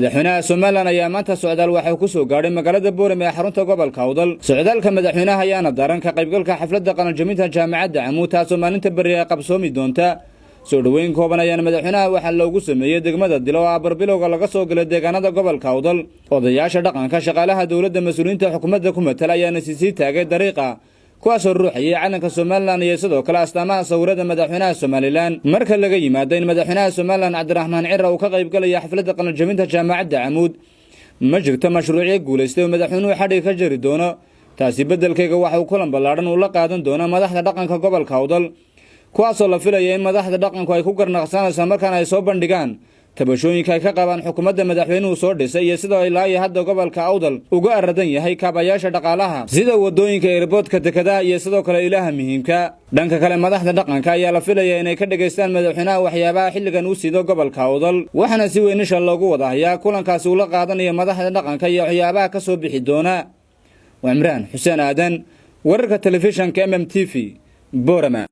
Madaxweynaha Somaliland ayaa maanta socdaal waxaa ku soo gaadhay magaalada Boorame ee xarunta gobolka Awdal. Socdaalka madaxweynaha ayaana daran ka qaybgalka xafladda qalinjabinta Jaamacadda Camuud, taasoo maalinta berri ay qabsoomi doonta. Soo dhoweyn kooban ayaana madaxweynaha waxaa loogu sameeyey degmada Dilo oo abarbilowga laga soo galay deegaanada gobolka Awdal. Odayaasha dhaqanka, shaqaalaha dowladda, mas-uuliyiinta xukuumadda ku matala ayaana sisii taagay dariiqa, kuwaasoo ruuxayay calanka Somaliland iyo sidoo kale astaamaha sawirada madaxweynaha Somaliland. Marka laga yimaado in madaxweynaha Somaliland Cabdiraxmaan Cira uu ka qaybgalaya xafladda qalinjabinta Jaamacadda Camuud, ma jirto mashruucyo guulaystay oo madaxweynuhu xadhiga ka jari doono. Taasi beddelkeyga waxa uu kulan ballaadhan uu la qaadan doono madaxda dhaqanka gobolka Awdal, kuwaasoo la filaya in madaxda dhaqanku ay ku garnaqsanayso markaan ay soo bandhigaan tabashooyinka ay ka qabaan xukuumadda madaxweynuhu soo dhisay iyo sidoo ilaa iyo hadda gobolka Awdal uga aradan yahay kaabayaasha dhaqaalaha, sida wadooyinka, airportka, dekadaha iyo sidoo kale ilaha muhiimka. Dhanka kale, madaxda dhaqanka ayaa la filaya inay ka dhegaystaan madaxweynaha waxyaabaha xilligan u siido gobolka Awdal, waxaana si weyn isha loogu wada hayaa kulankaasi ula qaadanayo madaxda dhaqanka iyo waxyaabaha ka soo bixi doona. Waa Cimraan Xuseen Aadan, wararka telefishanka MM TV, Boorama.